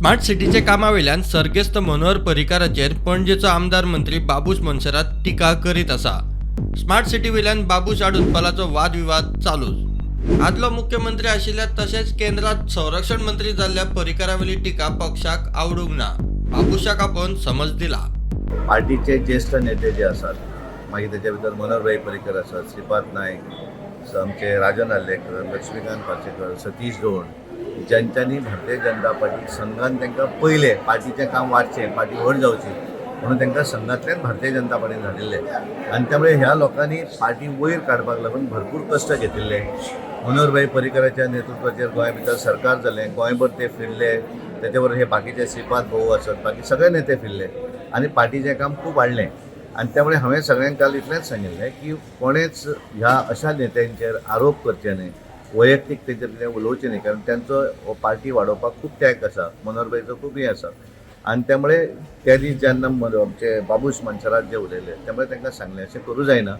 Smart सिटीच्या कामा वयल्यान सर्गेस्त मनोहर पर्रीकाराचेर पणजेचो आमदार मंत्री बाबूश मोन्सेरात टिका करीत आसा. स्मार्ट सिटी वयल्यान बाबूश आड उत्पलाचो वादविवाद चालूच. आदलो मुख्यमंत्री आशिल्ल्या तशेंच केंद्रात संरक्षण मंत्री जाल्ल्या पर्रीकारावेली टिका पक्षाक आवडूंक ना. बाबूशाक आपोवन समज दिला. पार्टीचे ज्येश्ठ नेते जे आसात, मागीर तेच्या भितर मनोहरभाई पर्रीकर आसात, श्रीपाद नायक, आमचे राजन आर्लेकर, लक्ष्मीकांत पार्सेकर, सतीश गौड, ज्यांच्यांनी भारतीय जनता पार्टी संघान तांकां पयलें पार्टीचें काम वाडचें, पार्टी व्हड जावची म्हणून तांकां संघांतल्यान भारतीय जनता पार्टीन धाडिल्लें आनी त्यामुळे ह्या लोकांनी पार्टी वयर काडपाक लागून भरपूर कश्ट घेतिल्ले. मनोहरभाई पर्रीकराच्या नेतृत्वाचेर गोंया भितर सरकार जालें, गोंयभर ते फिरले. तेच्या बरोबर हे बाकीचे श्रीपाद भाऊ आसत, बाकी सगळे नेते फिरले आनी पार्टीचें काम खूब वाडलें. आनी त्यामुळे हांवें सगळ्यांक काल इतलेंच सांगिल्लें की कोणेच ह्या अशा नेत्यांचेर आरोप करचे न्हय, वैयक्तीक तेंचेर कितें उलोवचें न्हय, कारण तांचो हो पार्टी वाडोवपाक खूब त्याग आसा, मनोहरभाईचो खूब हें आसा. आनी त्यामुळे त्या दीस जेन्ना आमचे बाबूश मनसरात जे उलयले, त्यामुळे तांकां सांगलें अशें करूं जायना.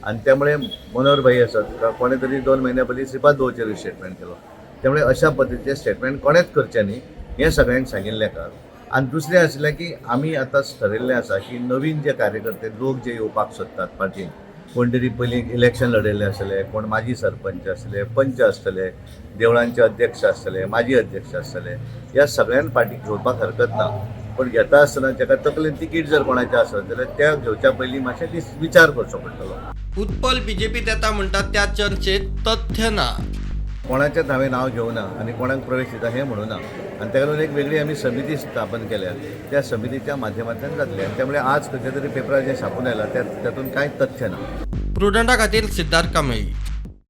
आनी त्यामुळे मनोहरभाई आसात, कोणें तरी 2 म्हयन्या पयलीं श्रीपाद भाऊचेर स्टेटमेंट केलो. त्यामुळे अशा पद्दतीचें स्टेटमेंट कोणेंच करचें न्ही हें सगळ्यांक सांगिल्लें काल. आनी दुसरें आशिल्लें की आमी आतां ठरयल्लें आसा की नवीन जे कार्यकर्ते लोक जे येवपाक सोदतात पार्टीन, कोण तरी पयलीं इलेक्शन लढयल्ले आसतले, कोण माजी सरपंच आसतले, पंच आसतले, देवळांचे अध्यक्ष आसतले, माजी अध्यक्ष आसतले, ह्या सगळ्यांक पार्टीक घेवपाक हरकत ना. पण घेता आसतना ताका तकलेन तिकीट जर कोणाचें आसत जाल्यार त्या घेवच्या पयलीं मातशें दीस विचार करचो पडटलो. उत्पल बीजेपीत येता म्हणटा त्या चर्चेत तथ्य ना. कोणाचेंच हांवें नांव घेवना आनी कोणाक प्रवेश दिता हें म्हणूना. आनी ताका लागून एक वेगळी आमी समिती स्थापन केल्या, त्या समितीच्या माध्यमांतल्यान जातलें. आनी त्यामुळे आज खंयच्या तरी पेपरार जें छापून आयलां, तातूंत कांय तथ्य ना. प्रुडंटा खातीर सिद्धार्थ कांबळी.